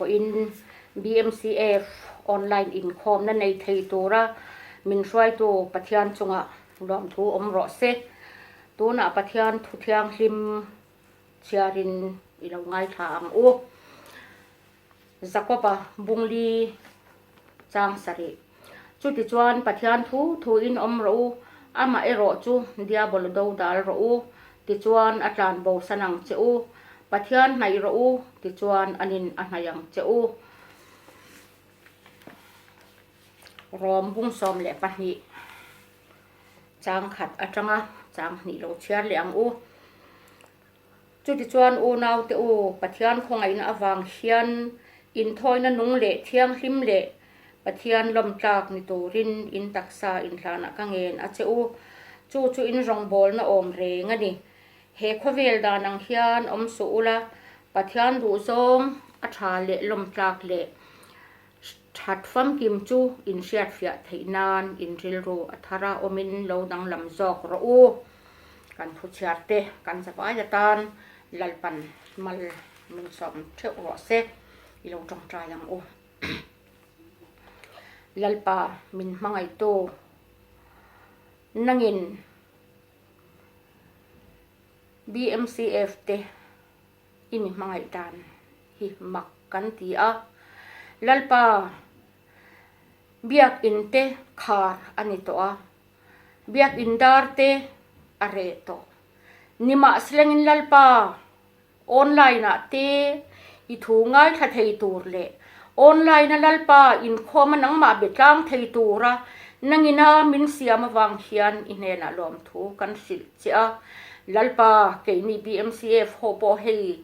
Vawiin BMCF online inkhawmna nei thei tura min hruaitu Pathian chungah lawmthu awm rawh se. Tunah Pathian thu thianghlim chhiarin i lo ngaithla ang u. Jakoba bungli chang sarih. Chutichuan Pathian thu thuin awm rawh u, amah erawh chu diabol do dal rawh u, tichuan a tlan bosan ang che u. Pathian hnaih rawh u, tichuan anin a hnaih ang che u. Rom bung 12 chang khat atanga chang hnih lo chhiar leh ang u. Chutichuan unaute u, Pathian khawngaihna avang hian inthawina nung leh thianghlim leh Pathian lawmtlak ni turin in taksa inhlanah ka ngen a che u. Chu chu in rawngbawlna awm reng a ni. He khawvel dan ang hian awm suh ula, Pathian duhzawng a tha leh lawmtlak leh that famkim chu in hriatfiah theih nan in rilru a thara awmin lo danglam zawk rawh u. Kan thu chhiar te kan zavai atan Lalpan mal min sawm theuh rawh se, i lo tawngtai ang u. Lalpa min hmangaihtu nangin BMCF te i mi hmangaih dan hi mak kan ti a. Lalpa biakin te khar a ni tawh a. Biakin dar te a reh tawh. Nimahselangin Lalpa, online ah te i thu ngaithla thei tur leh online a Lalpa inkhawm a nangmah be tlang thei tura nangina min siam avang hian i hnenah lawmthu kan hrilh che a. Lalpa, keini BMCF ho pawh hei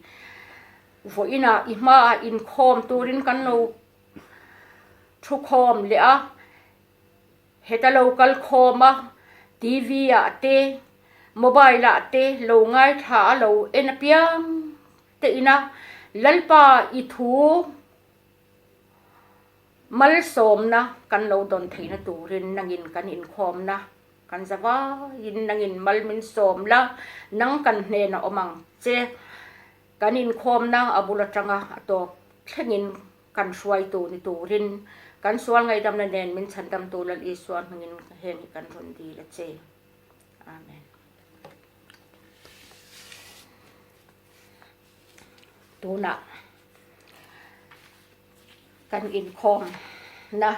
vawiinah i hmaah inkhawm turin kan lo thukhawm leh a. Heta lo kal khawm a, TV ah te, mobile ah te lo ngaithla a lo en apiang te ina Lalpa i thu malsawmna kan lo dawn theihna turin nangin kan inkhawmna kan za vaiin nangin mal min sawm la, nang kan hnena awm ang che. Kan inkhawmna a bul atanga a tawp thlengin Kan hruaitu ni turin kan sual ngaihdamna nen min chhandamtu Lal Isua hmingin heng hi kan rawn dil a che. Amen. Tunah kan inkhawmna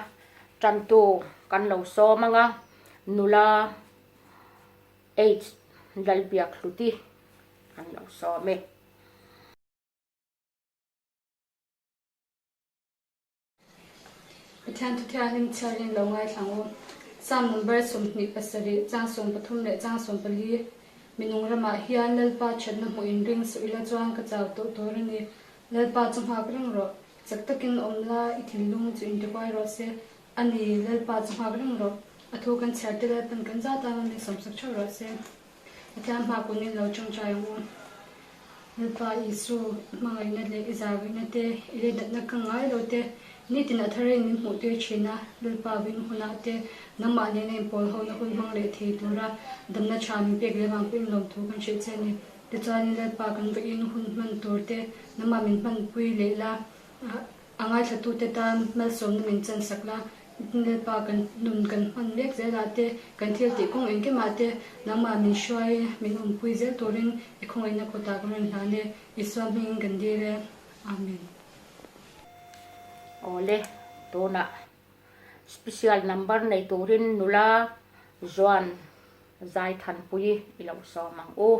tantu kan lo sawm anga nula H Lalbiakhluti kan lo sawm e. Pathian thu thianghlim chhiarin lo ngaithlang u. Psalm number 27, chang 13 leh chang 14, Minung ramah hian Lalpa thatna hmuh in ring suh ila chuan ka chau tawh tur a ni. Lalpa chu nghak reng rawh. Chak takin awm la, i thinlung chu intihuai rawh se. A ni, Lalpa chu nghak reng rawh. A thu kan chhiar te Lalpan kan zat a, min sawmsak theuh rawh se. Pathian hma kunin lo tawngtai ang u. Lalpa Isu, i hmangaihna leh i zâwihna te, i lêtnatna ka ngai lo te, nitin a tharin min hmuhtir thin a, Lalpa vin hunah te nangmah nena inpawl hona hun hmang leh thei tura damna tha min pek leh vang pawhin lawmthu kan hrilh che a ni. Tichuanin Lalpa kan vawiin hun hman tur te nangmah min hmanpui leh la, A ngaithlatute tan malsawmna min chansak la, Lalpa kan nun kan hman mek zelah te, kan thil tih kawng engkimah te nangmah min hruai min awmpui zel turin i khawngaihna kutah kan rawn hlan e, Isua hmingin kan dil e. Amen. Awle, tunah special number nei turin nula Joan Zaithanpui i lo sawm ang u.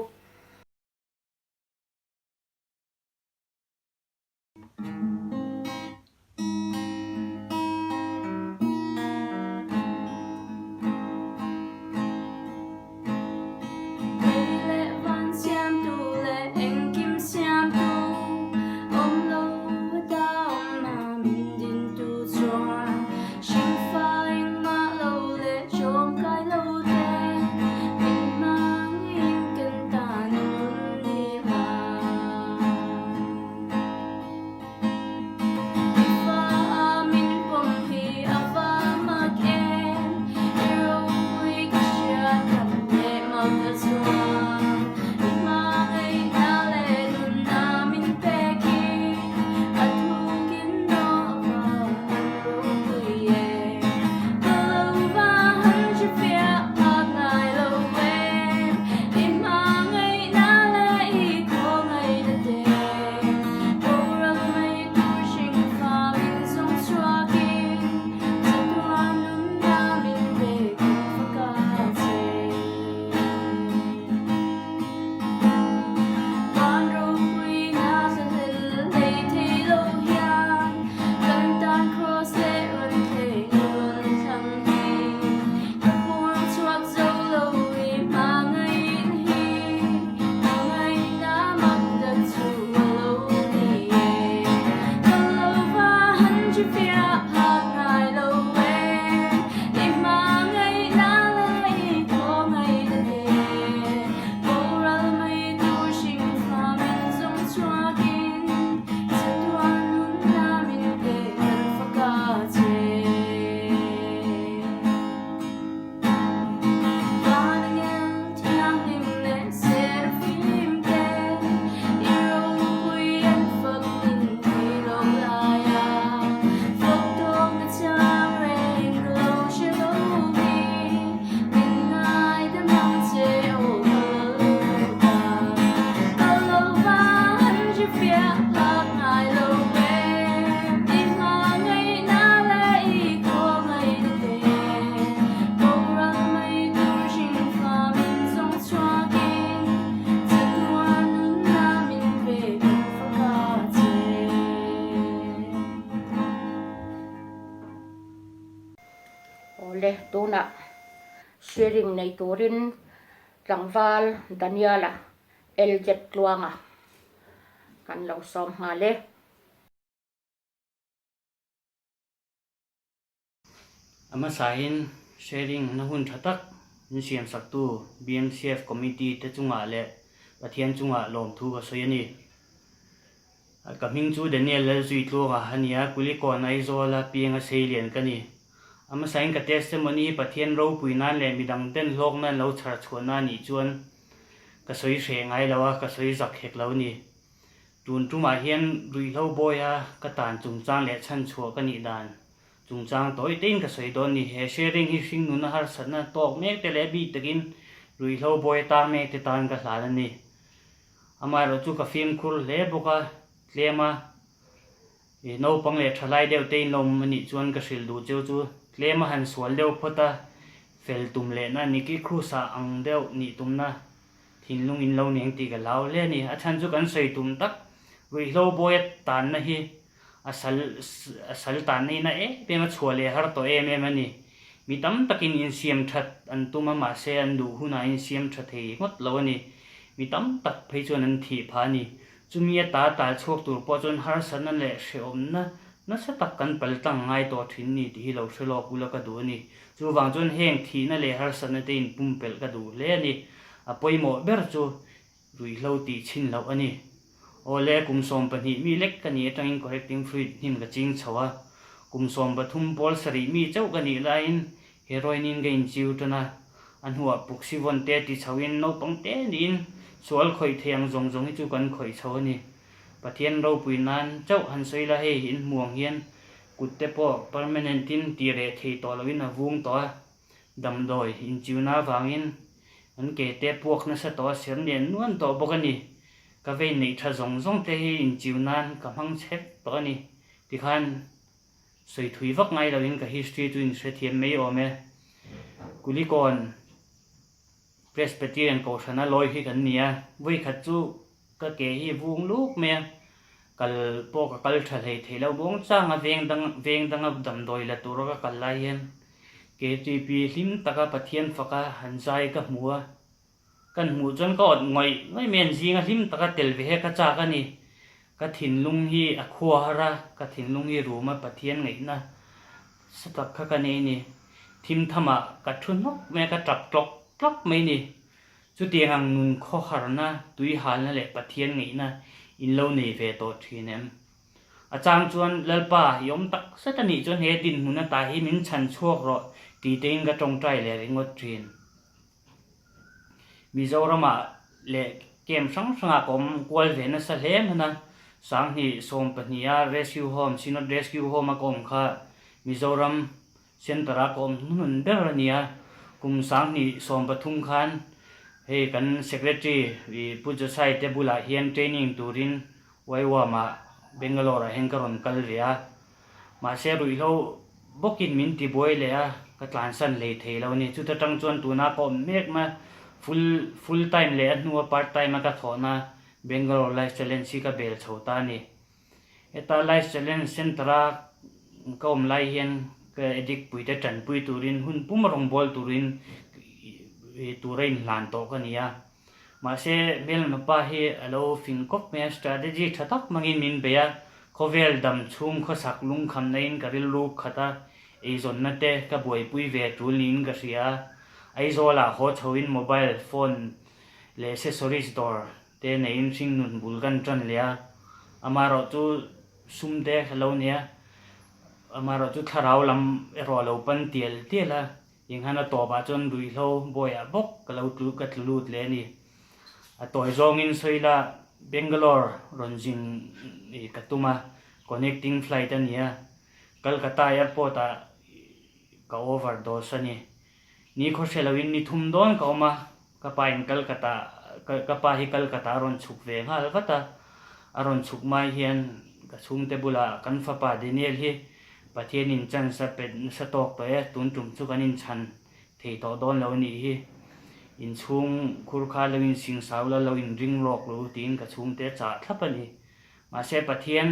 Awle, tunah sharing nei turin tlangval Daniel-a LZ Tluanga kan lo sawm nghal e. A hmasain sharing na hun tha tak min siamsaktu BMCF Committee te chungah leh Pathian chungah lawmthu ka sawi a ni. Ka hming chu Daniel Lalzuitluanga a ni a, Kulikawn Aizawla pianga seilian ka ni. A hmasain ka testimony hi Pathian ropui nan leh midang ten hlawkna an lo chhar chhuahna a nih chuan ka sawi hreh ngai lo a, ka sawi zak hek lo a ni. Tun tumah hian ruihhlo bawiha ka tan chungchang leh chhanchhuah ka nih dan chungchang tawi tein ka sawi dawn ni. He sharing hi hringnuna harsatna tawk mek te leh bik takin ruihhlo bawi atan mek te tan ka hlan a ni. Amaherawh chu ka fimkhur hle bawk a, tlem a i naupang leh thalai deuh te in lo awm anih chuan ka hrilh duh cheu chu tlem a han sual deuh phawt a, fel tum lehna Nicky Cruz-a ang deuh nih tumna thinlung in lo neng tih ka hlau hle a ni. A chhan chu kan sawi tum tak ruihhlo bawi a tanna hi a sal a sal tanna in a em em a chhuah leh har tawh em em a ni. Mi tam takin insiam that an tum a mahse an duh hunah insiam tha thei ngawt lo a ni. Mi tam tak phei chuan an thih phah a ni. Chumi a ta tal chhuak tur pawh chuan harsatna leh hrehawmna nasa tak kan pal tlang ngai tawh thin ni tih hi lo hre lawk ula ka duh a ni. Chuvang chuan heng thihna leh harsatna te inpumpelh ka duh hle a ni. A pawimawh ber chu ruihhlo tih chhin loh a ni. Awle, kum 12 mi lek ka nih atangin correcting fluid hnim ka ching chho a. Kum 13 pawl sarih mi chauh ka nih laiin heroin in ka inchiu tan a. A hnuah puksivawn te ti chhoin naupang te niin sual khawih thei ang zawng zawng hi chu kan khawih chho a ni. Pathian ropui nan chauh han sawi la hei inhmuang hian kut te pawh permanent in ti reh thei tawh loin a vung tawh a. Damdawi inchiuna avangin an ke te puak nasa tawh a, ser nen nuan tawh bawk a ni. Ka vei neih tha zawng zawng te hi inchiu nan ka hmang chhek tawh a ni. Tikhan sawi thui vak ngai loin ka history chu inhrethiam mai awm e. Kulikawn Presbyterian Kohhrana lawi hi kan ni a, vawikhat chu ka ke hi vung luk mai a, kal pawh ka kal tha hlei thei lo muang chang a, veng dang veng danga damdawi la tura ka kal lai hian KTP hlim taka Pathian faka han zai ka hmu a, kan hmuh chuan ka awt ngawih ngawih mai an zinga hlim taka tel ve he ka chak a ni. Ka thinlung hi a khua har a, ka thinlung hi rum a Pathian ngaihna sa tak kha ka nei a ni. Thim thamah ka thu hnawk mai a, ka tap tlawk tlawk mai a ni. Chutiang ang nun khawharna, tuihalna leh Pathian ngaihna in lo nei ve tawh thin em? A chang chuan, Lalpa, i awm tak zet a nih chuan he dinhmun ata hi min chhan chhuak rawh ti tein ka tawngtai leh ringawt thin. Mizoramah leh camp hrang hrangah ka awm kual ve nasa hle hman a, Sanghnih 12 a Rescue Home, Synod Rescue Home a ka awm kha Mizoram Centre a ka awm hnuhnun ber a ni a, kum 2013 khan hei kan Secretary Pu Josai te bulah hian training turin YWAM-ah Bangalore-ah hian ka rawn kal ve a, mahse ruihhlo bawkin min tibuai leh a, ka tlansan hlei thei lo a ni. Chuta tang chuan tuna ka awm mek mai a, full full time leh a hnua part time a ka thawhna Bangalore Life Challenge hi ka bel chho ta a ni. Heta Life Challenge Centre-a ka awm lai hian ka addict puite tanpui turin hun pum rawngbâwl turin tura inhlan tawh ka ni a. Mahse, hmelma pa hi a lo fing kawp mai a, strategy tha tak hmangin min bei a, khawvel dam chhung khawsak lungkhamna in ka rilru khat a, eizawnna te ka buaipui ve tul niin ka hria a. Aizawlah haw chhoin mobile phone leh accessories dawr te neiin hringnun bul kan tan leh a, amaherawh chu sum te ka lo nei a, amaherawh chu thlarau lam erawh a lo pan tial tial a. Enghan a tawpah chuan ruihhlo bawiah bawk ka lo tlu ka tlu lut leh a ni. A tawi zawngin sawi la Bangalore rawn zin i ka tum a, connecting flight a ni a, Calcutta airport ah ka overdose a ni. Ni khaw hre loin ni thum dawn ka awm a, ka pa in Calcutta ka pa hi Calcutta a rawn chhuk ve nghal vat a, a rawn chhuk mai hian ka chhungte bulah kan fapa Daniel hi Pathianin chance a pe nasa tawk tawh e, tun tum chu kan inchhan thei tawh dawn lo a nih hi. Inchhung khur kha lo insing sau la, lo inring rawk lo tiin ka chhungte a chah thlap a ni. Mahse Pathian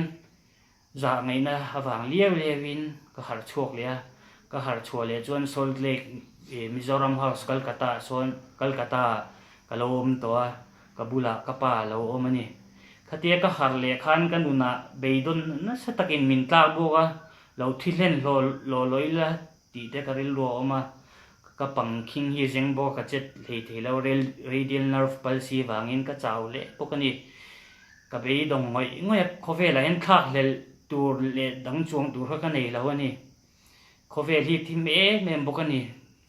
zah ngaihna avang liau liauin ka harh chhuak leh a. Ka harh chhuah leh chuan Salt Lake Mizoram House Calcutta ah sawn Calcutta ah ka lo awm tawh a, ka bulah ka pa a lo awm a ni. Khatia ka harh leh khan ka nunah beidawn nasa takin min tlak bawk a, lo thi hlen hlaw law law ila tih te ka rilru a awm a, ka pang khing hi zeng bawk a ka chet hlei thei lo, radial nerve palsy vangin ka chau leh bawk a ni. Ka beidawng ngawih ngawih a, khawvelah hian thlak hlelh tur leh dang chuang tur kha ka nei lo a ni. Khawvel hi thim em em bawk a ni.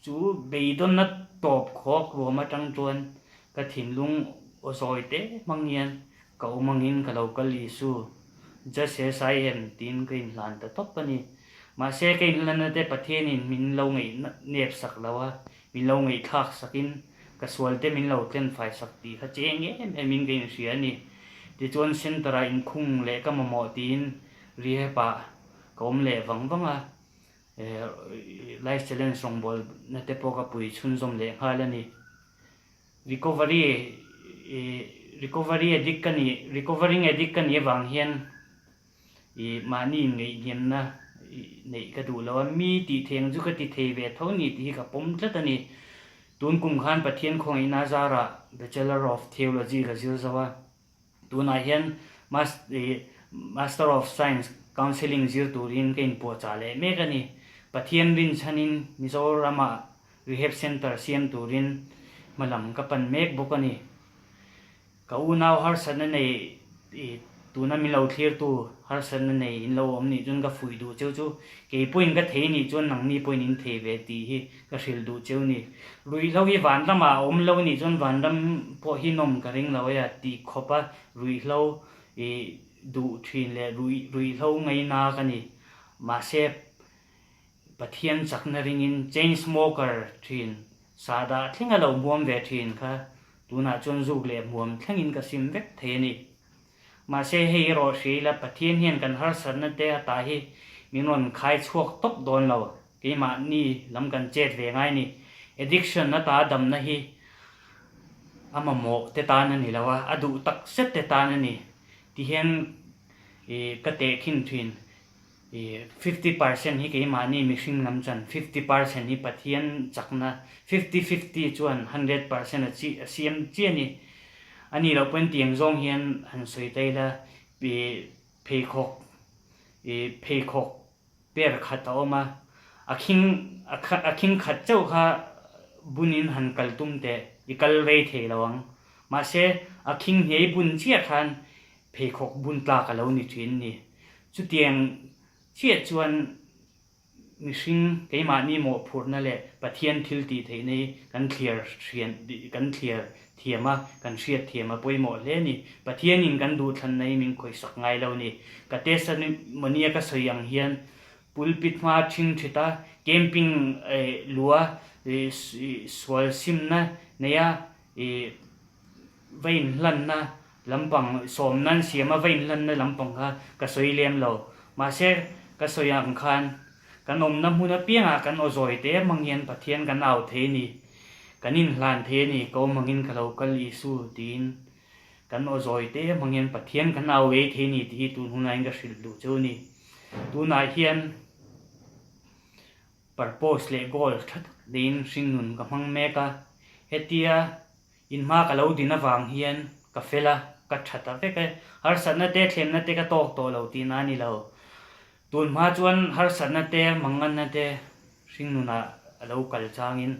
Chu beidawnna tawp khawk ruam atang chuan ka thinlung aw zawi te hmang hian ka awm angin ka lo kal Isu, just as I am tiin ka inhlan ta tawp a ni. Mahse ka inhlanna te Pathianin min lo ngeih nep sak lo a, min lo ngeihthlak sakin ka sual te min lo tlenfai sak tih kha cheng em emin ka inhria a ni. Tichuan centre ah inkhung leh ka mamawh tiin rehab ah ka awm leh vang vang a, Life Challenge rawngbawlna te pawh ka pui chhunzawm leh nghal a ni. Recovery Recovery addict ka nih Recovering addict ka nih avang hian ih mahni inngeihhniamna neih ka duh lo a, mi tih thei ang chu ka ti thei ve tho ni tih hi ka pawm tlat a ni. Tun kum khan Pathian khawngaihna zarah Bachelor of Theology ka zir zo a. Tunah hian Master of Science Counselling zir turin ka inpuahchah leh mek a ni. Pathian rinchhanin Mizoramah Rehab Centre siam turin hmalam ka pan mek bawk a ni. Ka unau harsatna nei tuna min lo thlirtu harsatna nei in lo awm nih chuan ka fuih duh cheu chu kei pawhin ka thei nih chuan nangni pawhin in thei ve tih hi ka hrilh duh cheu ni. Ruihhlo hi vanramah a awm lo nih chuan vanram pawh hi nawm ka ring lo e a tih khawp a, ruihhlo i duh thin leh ruihhlo ngaina ka ni. Mahse, Pathian chakna ringin chain smoker thin, sahdah thlenga lo hmuam ve thin kha tunah chuan zuk leh hmuam thlengin ka sim vek thei a ni. Mahse, hei erawh hria ila Pathian hian kan harsatna te a tah hi min rawn khai chhuak tawp dawn lo. Keimahni lam kan chet ve ngai ni. Addiction ata damna hi a mamawh te tan a ni lo a, a duh tak zet te tan a ni. Tihian ka tehkhin thin. 50% hi keimahni mihring lam chan, 50% hi Pathian chakna, 50-50 chuan 100% a chi a siam chi a ni. A nih loh pawhin tiang zawng hian han sawi ta ila, pheikhawk pheikhawk per khat a awm a, a khing a khing khat chauh kha bunin han kal tum teh i kal rei thei lo ang. Mahse a khing hniai bun chiah khan pheikhawk bun tlak a lo ni thin ni. Chutiang chiah chuan mihring keimahni mawhphurhna leh Pathian thil tih theihna hi kan thliar hrian kan thliar thiam a, kan hriat thiam a pawimawh hle a ni. Pathianin kan duhthlanna hi min khawihsak ngai lo a ni. Ka testimony a ka sawi ang hian pulpit hma ṭhing ṭhit a, camping lua sual simna neia va inhlanna lampang sawm nan siam a va inhlanna lampang kha ka sawi lem lo. Mahse, ka sawi ang khan kan awmna hmun apiangah kan aw zawi te hmang hian Pathian kan au thei a ni, kan inhlan thei a ni, ka awm angin ka lo kal Isu tiin kan aw zawi te hmang hian Pathian kan au ei thei a ni tih hi tun hunlaiin ka hrilh duh cheu a ni. Tunah hian purpose leh goal tha tak neiin hringnun ka hmang mek a, hetia In hma ka lo din avang hian ka fel a, ka tha ta vek e. Harsatna te, thlemna te ka tawk tawh lo tihna a ni lo. Tun hma chuan harsatna te, manganna te hringnunah a lo kal changin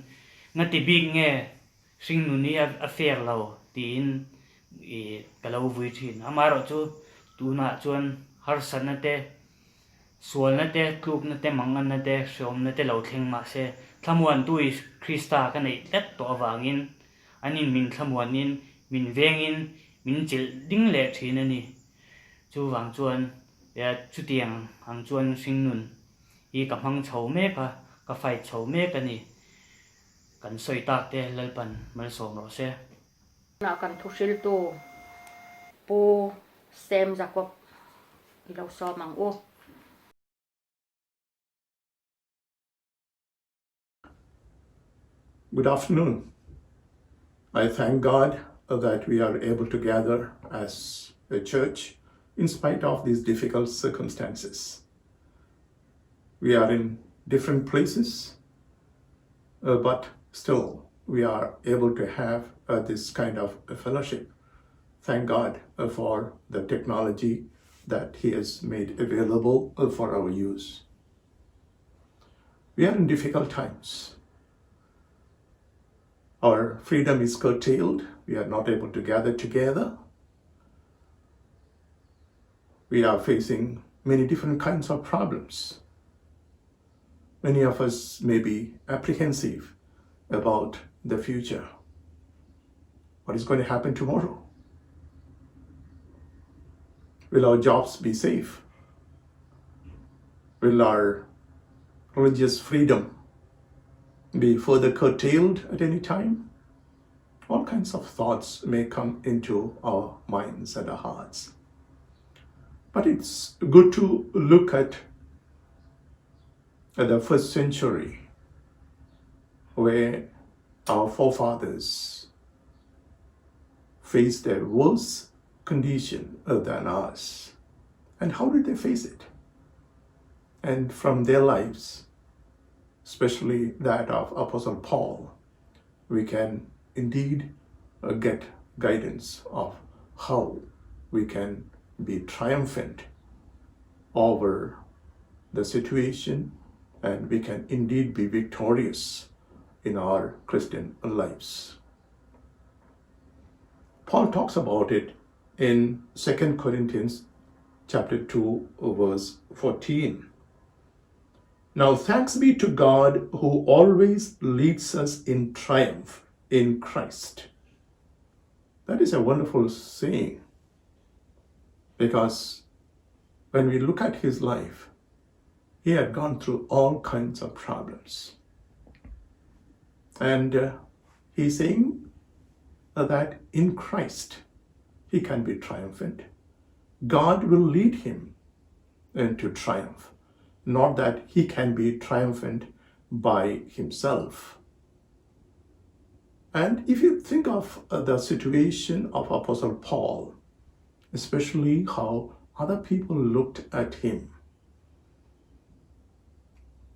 ngati bik nge hringnun hi a fair lo tiin ka lo vui thin. Amaherawhchu tunah chuan harsatna te, Sualna te, tlukna te, manganna te, hreawmna te lo thleng mah se, thlamuantu i Krista ka neih tlat tawh avangin anin min thlamuanin, min vengin, min chilh ding leh thin a ni. Chuvang chuan, chutiang ang chuan hringnun hi ka hmang chho mek a, ka fight chho mek a ni. Kan sawi tak te Lalpan malsawm rawh se. Tunah kan thuhriltu Pu Sam Jacob I lo sawm ang u. Good afternoon. I thank God that we are able to gather as a church in spite of these difficult circumstances. We are in different places, uh, but still we are able to have uh, this kind of fellowship. Thank God uh, for the technology that He has made available uh, for our use. We are in difficult times. Our freedom is curtailed. We are not able to gather together. We are facing many different kinds of problems. Many of us may be apprehensive about the future. What is going to happen tomorrow? Will our jobs be safe? Will our religious freedom be further curtailed at any time? All kinds of thoughts may come into our minds and our hearts. But it's good to look at the first century where our forefathers faced a worse condition than us. And how did they face it? And from their lives, especially that of Apostle Paul, we can indeed uh, get guidance of how we can be triumphant over the situation and we can indeed be victorious in our Christian lives. Paul talks about it in 2 Corinthians chapter 2 verse 14. Now thanks be to God who always leads us in triumph in Christ. That is a wonderful saying because when we look at his life, he had gone through all kinds of problems. And uh, he's saying that in Christ he can be triumphant. God will lead him into triumph, not that he can be triumphant by himself. And if you think of uh, the situation of Apostle Paul, especially how other people looked at him,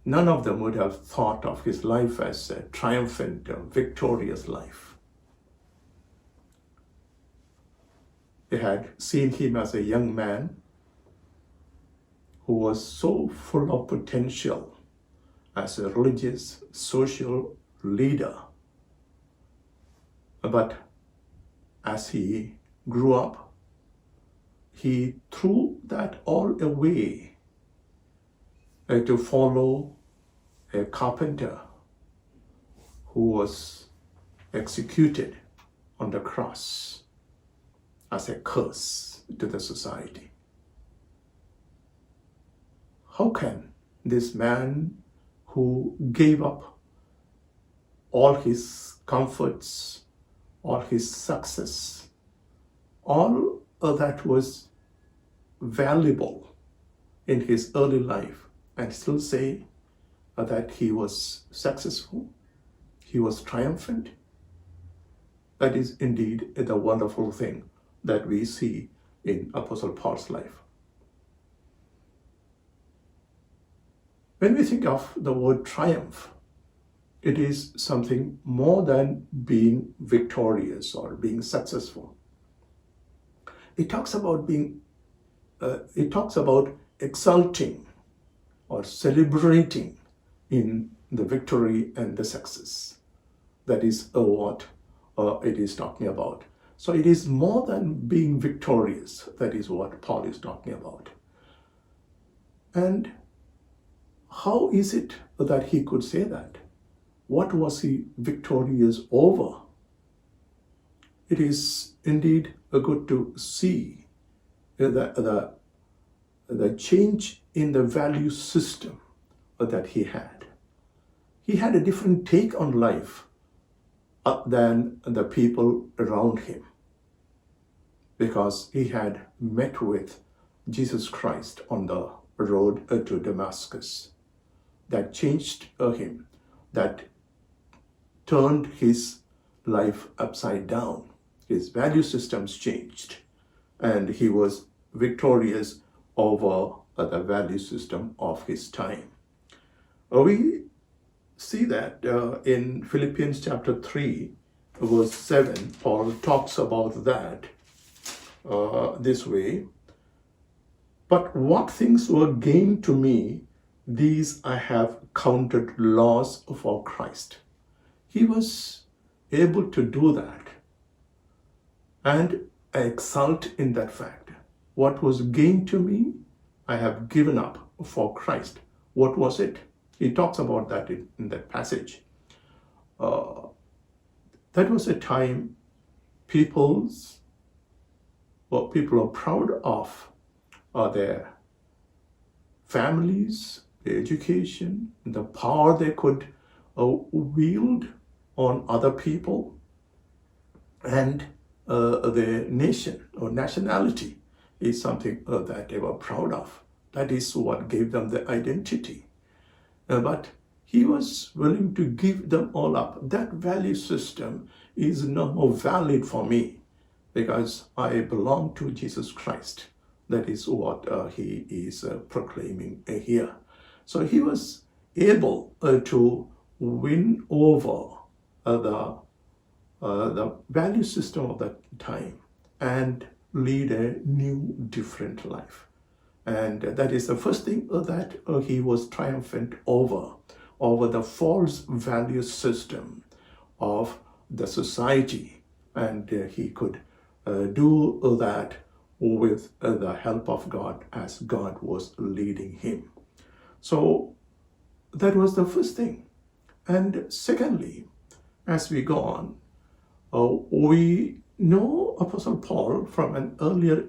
none of them would have thought of his life as a triumphant or victorious life. They had seen him as a young man who was so full of potential as a religious, social leader. But as he grew up, he threw that all away uh, to follow a carpenter who was executed on the cross as a curse to the society. How can this man who gave up all his comforts, all his success, all that was valuable in his early life and still say that he was successful, he was triumphant? That is indeed the wonderful thing that we see in Apostle Paul's life. When we think of the word triumph, it is something more than being victorious or being successful. It talks about being, uh, it talks about exulting or celebrating in the victory and the success. That is uh, what uh, it is talking about. So it is more than being victorious. That is what Paul is talking about. And how is it that he could say that? What was he victorious over? It is indeed good to see the, the, the change in the value system that he had. He had a different take on life uh, than the people around him because he had met with Jesus Christ on the road uh, to Damascus that changed uh, him, that turned his life upside down. His value systems changed, and he was victorious over uh, the value system of his time. We see that in Philippians chapter 3, verse 7, Paul talks about that this way. But what things were gain to me, these I have counted loss for Christ. He was able to do that. And I exult in that fact. What was gain to me, I have given up for Christ. What was it? He talks about that in that passage. That was a time people are proud of their families, their education, the power they could wield on other people, and their nation or nationality is something that they were proud of. That is what gave them the identity. But he was willing to give them all up. That value system is no more valid for me because I belong to Jesus Christ. That is what he is proclaiming here. So he was able to win over the value system of that time and lead a new, different life. And that is the first thing that he was triumphant over the false value system of the society. And he could do that with the help of God as God was leading him. So that was the first thing. And secondly, as we go on, we know Apostle Paul from an earlier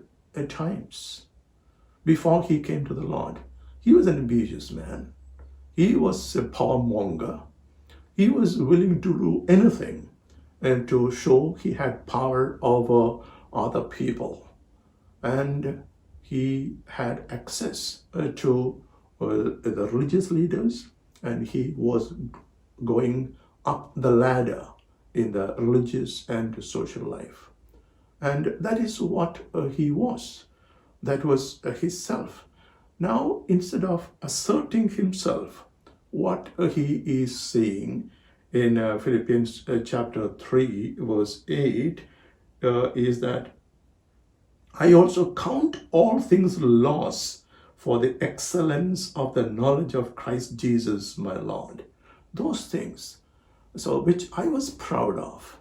times. Before he came to the Lord, he was an ambitious man. He was a power monger. He was willing to do anything and to show he had power over other people. And he had access to the religious leaders, and he was going up the ladder in the religious and social life. And that is what he was. That was his self. Now, instead of asserting himself, what he is saying in Philippians chapter 3, verse 8, is that I also count all things loss for the excellence of the knowledge of Christ Jesus my Lord. Those things, so which I was proud of,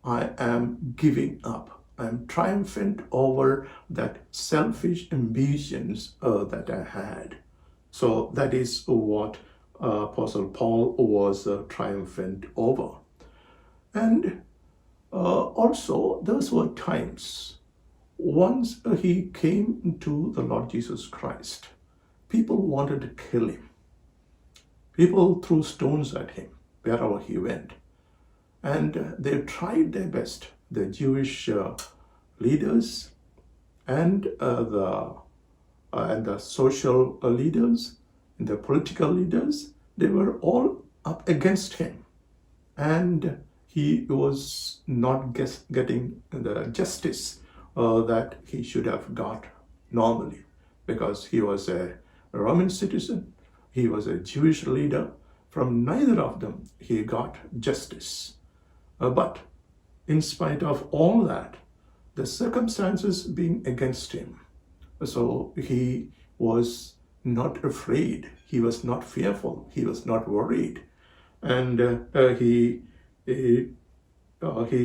I am giving up. I am triumphant over that selfish ambitions that I had. So that is what Apostle Paul was triumphant over. And also, those were times once he came to the Lord Jesus Christ, people wanted to kill him. People threw stones at him wherever he went. And they tried their best, the Jewish leaders and the social leaders and the political leaders, they were all up against him. And he was not getting the justice that he should have got normally because he was a Roman citizen, he was a Jewish leader. From neither of them he got justice. But in spite of all that, the circumstances being against him, so he was not afraid, he was not fearful, he was not worried. And he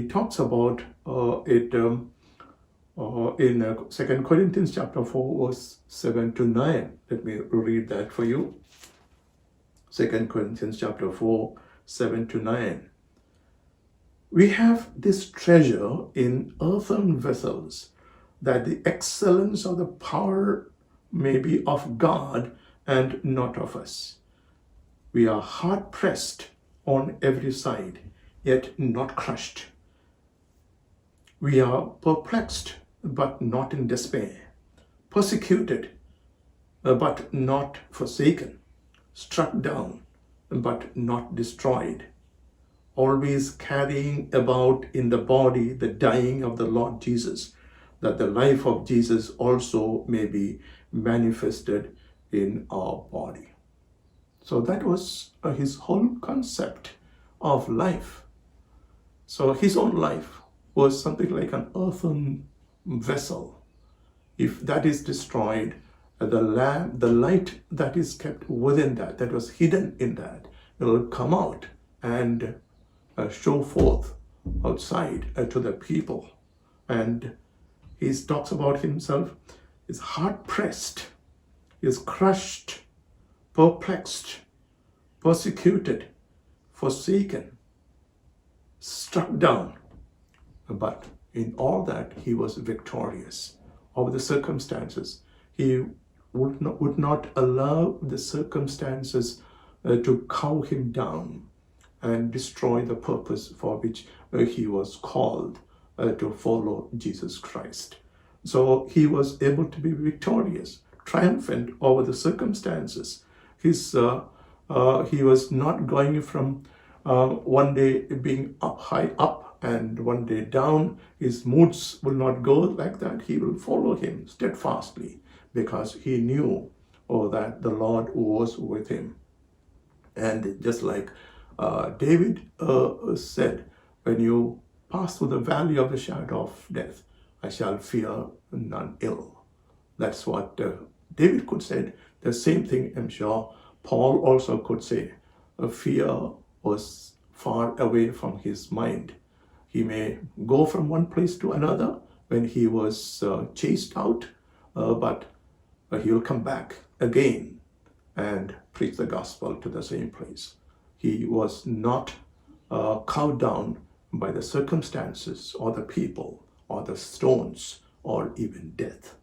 talks about it in 2 Corinthians chapter 4, verse 7 to 9. Let me read that for you. 2 Corinthians chapter 4, 7 to 9. We have this treasure in earthen vessels, that the excellence of the power may be of God and not of us. We are hard pressed on every side, yet not crushed. We are perplexed, but not in despair, persecuted, but not forsaken, struck down, but not destroyed, always carrying about in the body the dying of the Lord Jesus, that the life of Jesus also may be manifested in our body. So that was uh, his whole concept of life. So his own life was something like an earthen vessel. If that is destroyed, the lamp, the light that is kept within that, that was hidden in that, will come out and uh, show forth outside uh, to the people. And he talks about himself is hard pressed, is crushed, perplexed, persecuted, forsaken, struck down. But in all that, he was victorious over the circumstances. He would not, would not allow the circumstances uh, to cow him down and destroy the purpose for which uh, he was called uh, to follow Jesus Christ. So he was able to be victorious, triumphant over the circumstances. His, uh, uh, he was not going from uh, one day being up high up and one day down. His moods will not go like that. He will follow him steadfastly because he knew oh, that the Lord was with him. And just like uh, David uh, said, when you pass through the valley of the shadow of death, I shall fear none ill. That's what uh, David could say. The same thing, I'm sure, Paul also could say. Fear was far away from his mind. He may go from one place to another when he was uh, chased out, uh, but uh, he will come back again and preach the gospel to the same place. He was not uh, cowed down by the circumstances or the people or the stones or even death.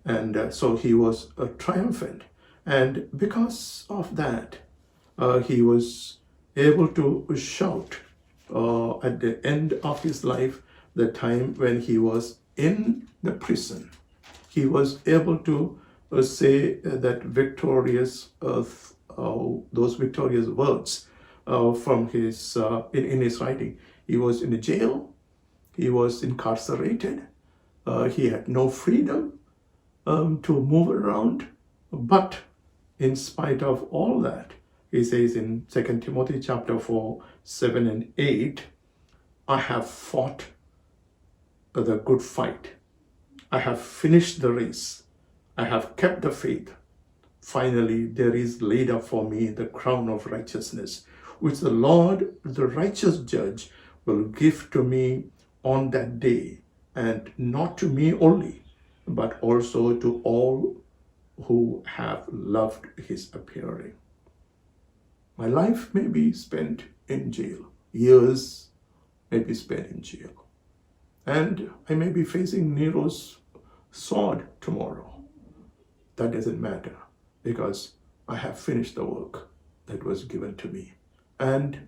And uh, so he was uh, triumphant. And because of that, uh, he was able to shout uh, at the end of his life, the time when he was in the prison. He was able to uh, say that victorious, uh, those victorious words from his in, in his writing. He was in a jail, he was incarcerated, he had no freedom um, to move around, but in spite of all that, he says in 2 Timothy chapter 4, 7 and 8, I have fought the good fight. I have finished the race. I have kept the faith. Finally, there is laid up for me the crown of righteousness, which the Lord, the righteous judge, will give to me on that day, and not to me only, but also to all who have loved his appearing. My life may be spent in jail, years may be spent in jail, and I may be facing Nero's sword tomorrow. That doesn't matter because I have finished the work that was given to me. And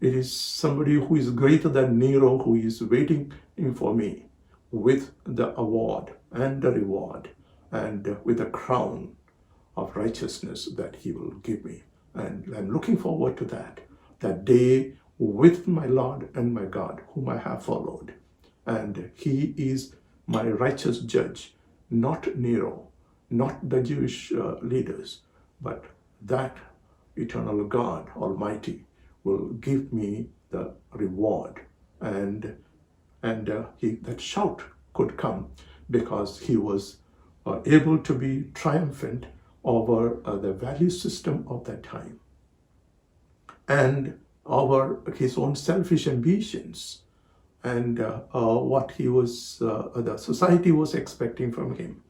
it is somebody who is greater than Nero who is waiting for me with the award and the reward and with the crown of righteousness that he will give me. And I'm looking forward to that, that day with my Lord and my God, whom I have followed. And he is my righteous judge, not Nero, not the Jewish uh, leaders, but that eternal God Almighty will give me the reward. And, and uh, he, that shout could come because he was uh, able to be triumphant over uh, the value system of that time and over his own selfish ambitions and uh, uh, what he was uh, the society was expecting from him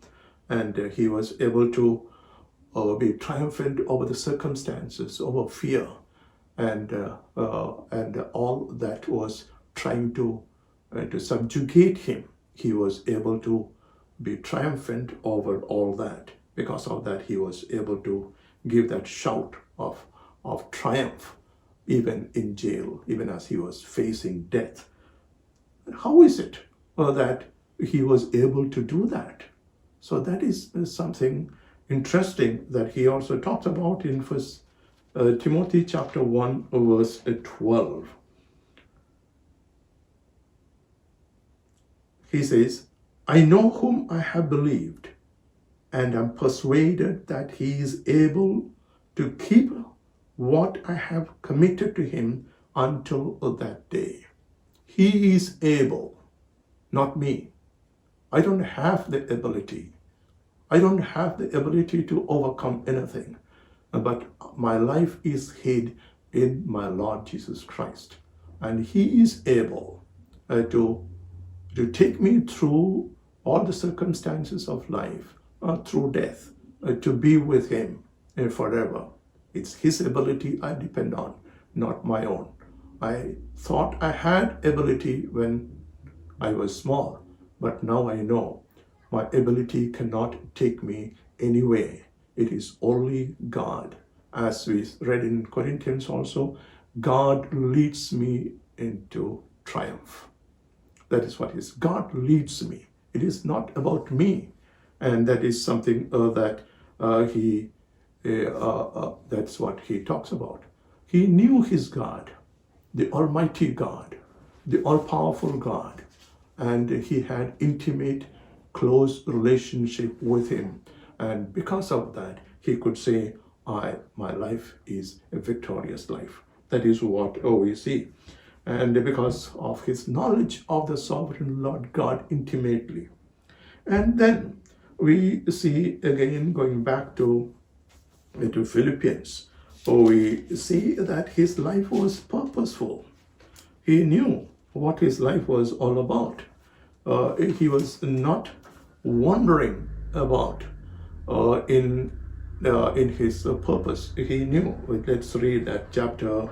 and uh, he was able to uh, be triumphant over the circumstances over fear and uh, uh, and all that was trying to uh, to subjugate him he was able to be triumphant over all that because of that he was able to give that shout of of triumph even in jail even as he was facing death how is it uh, that he was able to do that so that is uh, something interesting that he also talks about in first uh, Timothy chapter 1 verse 12 he says I know whom I have believed and am persuaded that he is able to keep what I have committed to him until that day. He is able, not me. I don't have the ability. I don't have the ability to overcome anything, but my life is hid in my Lord Jesus Christ. And He is able uh, to, to take me through all the circumstances of life, uh, through death, uh, to be with Him uh, forever. It's His ability I depend on, not my own. I thought I had ability when I was small, but now I know my ability cannot take me anywhere. It is only God. As we read in Corinthians also, God leads me into triumph. That is what is. God leads me. It is not about me. And that is something uh, that uh, he, uh, uh, uh, that's what he talks about. He knew his God, the Almighty God, the all powerful God, and he had intimate, close relationship with him. And because of that, he could say, I, my life is a victorious life. That is what we see. And because of his knowledge of the sovereign Lord God intimately. And then we see again going back to, to Philippians, we see that his life was purposeful. He knew what his life was all about. Uh, he was not wandering about uh, in uh, in his uh, purpose. He knew. Let's read that chapter,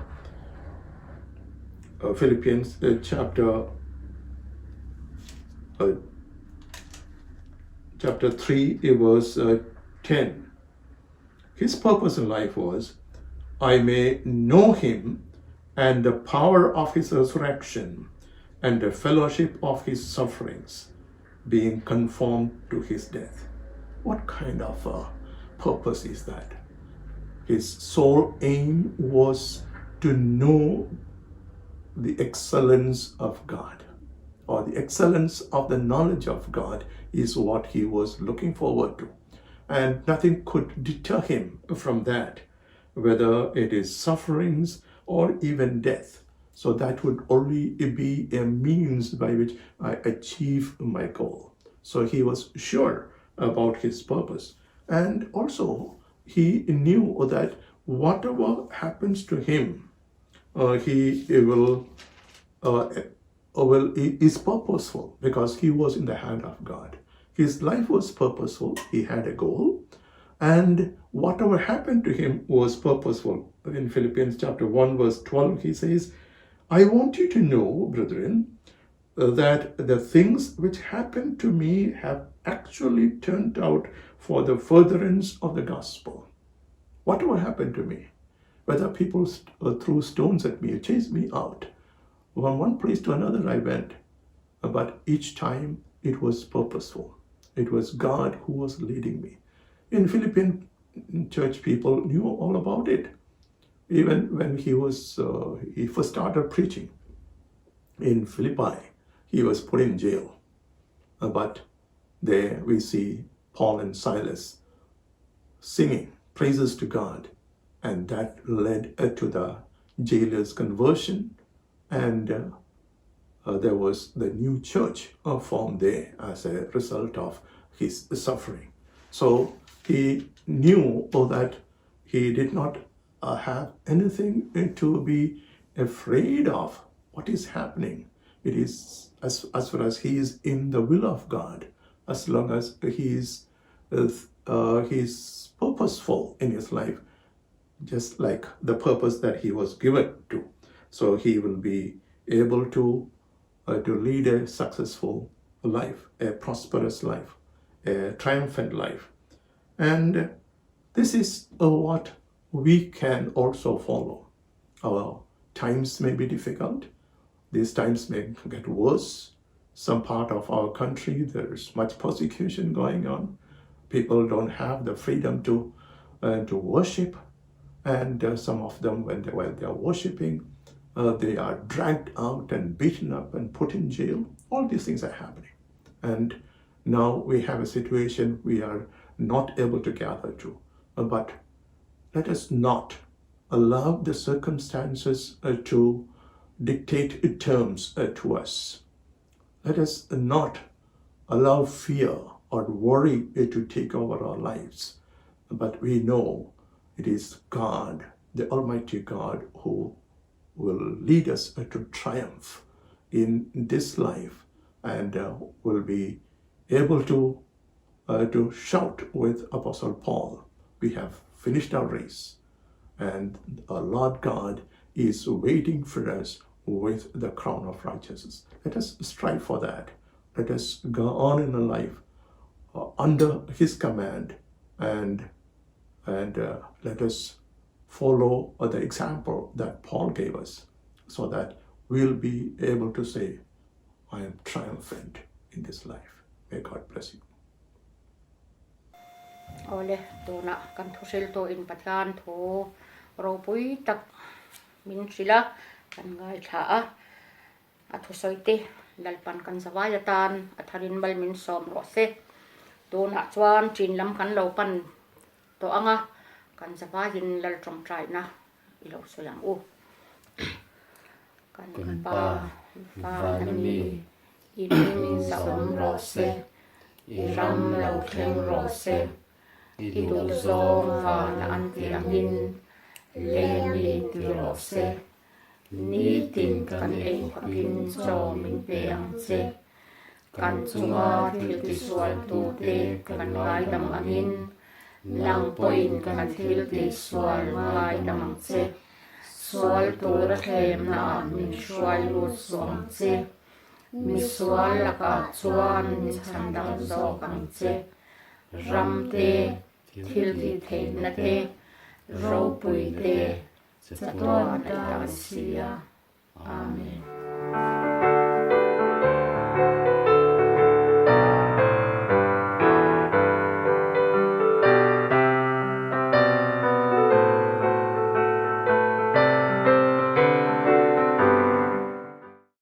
uh, Philippians uh, chapter chapter 3, verse 10. His purpose in life was, I may know him and the power of his resurrection and the fellowship of his sufferings, being conformed to his death. What kind of a purpose is that? His sole aim was to know the excellence of God or the excellence of the knowledge of God is what he was looking forward to. And nothing could deter him from that, whether it is sufferings or even death. So that would only be a means by which I achieve my goal. So he was sure about his purpose. And also, he knew that whatever happens to him, uh, he will uh, well is purposeful because he was in the hand of God. His life was purposeful. He had a goal, and whatever happened to him was purposeful. In Philippians chapter 1, verse 12, he says, I want you to know, brethren, that the things which happened to me have actually turned out for the furtherance of the gospel. Whatever happened to me, whether people uh, threw stones at me or chased me out, from one place to another I went, but each time it was purposeful. It was God who was leading me. In Philippine church, people knew all about it. Even when he was uh, he first started preaching in Philippi, he was put in jail. Uh, but there we see Paul and Silas singing praises to God, and that led uh, to the jailer's conversion and uh, uh, there was the new church uh, formed there as a result of his suffering. So he knew that he did not uh, have anything to be afraid of what is happening. It is as, as far as he is in the will of God, as long as he is, uh, he is purposeful in his life, just like the purpose that he was given to. So he will be able to, uh, to lead a successful life, a prosperous life, a triumphant life. And this is uh, what we can also follow. Our times may be difficult. These times may get worse. Some part of our country, there's much persecution going on. People don't have the freedom to, uh, to worship. And uh, some of them, when they, while they are worshiping, uh, they are dragged out and beaten up and put in jail. All these things are happening. And now we have a situation we are not able to gather to. But Let us not allow the circumstances uh, to dictate terms uh, to us. Let us not allow fear or worry uh, to take over our lives. But we know it is God, the Almighty God, who will lead us to triumph in this life and uh, will be able to, uh, to shout with Apostle Paul, We have finished our race, and our Lord God is waiting for us with the crown of righteousness. Let us strive for that. Let us go on in a life uh, under His command and, and uh, let us follow the example that Paul gave us so that we'll be able to say, I am triumphant in this life. May God bless you. Awle, tunah kan thuhriltuin Pathian thu ropui tak min hrilh a, kan ngaithla a. A thusawi te Lalpan kan zavai atan a tharin mal min sawm rawh se. Tunah chuan chin lam kan lo pan tawh ang a, kan zavaiin Lal tawngtaina i lo sawi ang u. Kan Pa, Vana mi, i hming zahawm rawh se, i ram lo thleng rawh se, i duhzawng vana an tih angin lei mi ti rawh se. Nitin kan ei khawpin chaw min pe ang che. Kan chunga thil tisualtute kan ngaidam angin, nang pawhin kan thil tihsual ngaidam ang che. Sual tura thlemnaah min hruai lut suh ang che. Misual lakah chuan min chhandam zawk ang che. Ram te, thil tihtheihna te, ropui te, chatuan a dah si a. Amen.